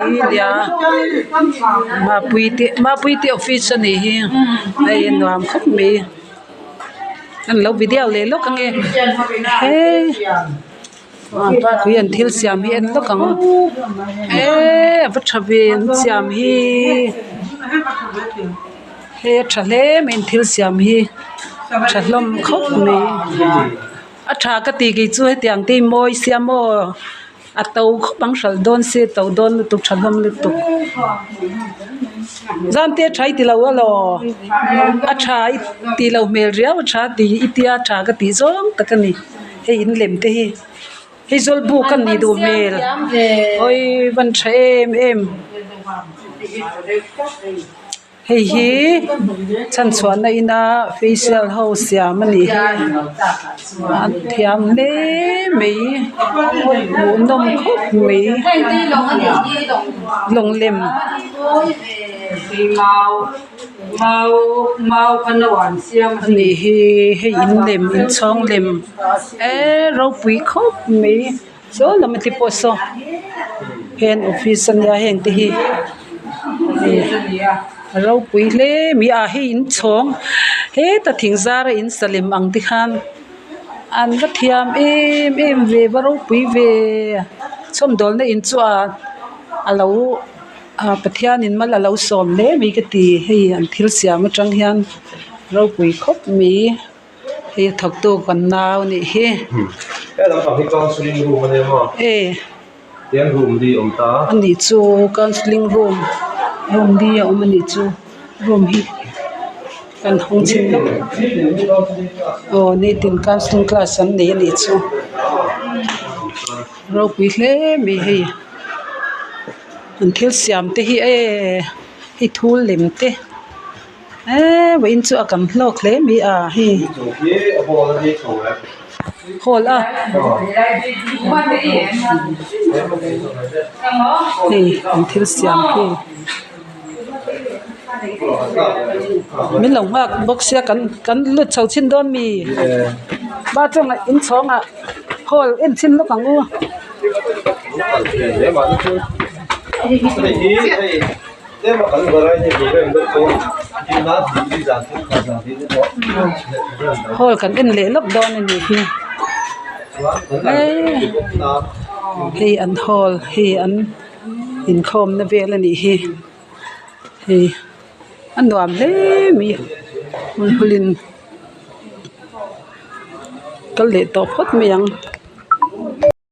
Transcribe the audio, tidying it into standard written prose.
Nia mapuii te mapuii te office a nih hi hei a nuam khawp mai an lo video leh lawk ange hee mapuii an thil siam hi en lawk ang eee a va tha ve an siam hi hei a tha hle mai an thil siam hi tha hlawm khawp mai a tha ka ti kei chu hetiang te hi mawi sia maw. A to khawp ang hralh dawn se to dawn lutuk tha hlawm lutuk zan te tha i ti lo alaw a tha i tih loh hmel riau a tha ti i tia tha ka tih zawng tak a ni hei in lem te hi hei zawlbuk a nih duh hmel awii van tha em em. Hei hi chhanchhuahna ina facial ho siam a nih hi a thiam hle mai hmuhnawm khawp mai lawng lem. A nih hi hei in lem inchhawng lem eee ropui khawp mai. Saw lam te pawh saw heng office ania heng te hi a ropui hle mai a hei inchhawng heta thing zara in salem ang te khan an va thiam em em ve va ropui ve chhawmdawlna in chu a alo ah Pathianin mal alo sawm hle mai ka ti hei an thil siam atang hian ropui khawp mai. Hei a thawktu kan nau a nih hi. A nih chu counselling room room li a awm a nih chu room hi kan hawng chhin lawk aw nitin counselling class an nei a nih chu ropui hle mai hei an thil siam te hi eee hei thul lem te. Eee vawiin chu a kan hlawk hle mai a hei hall a hei an thil siam khi min lo nghak bawk sia kan kan lut chho chhin dawn mi ba chungah inchhawngah hall en chhin lawk ang u. Hall kan en leh lawk dawn a nih hi hei an hall hei an inkhawm na vel a nih hi hei a nuam hle mai hmun hul in kal leh tawh phawt mai ang.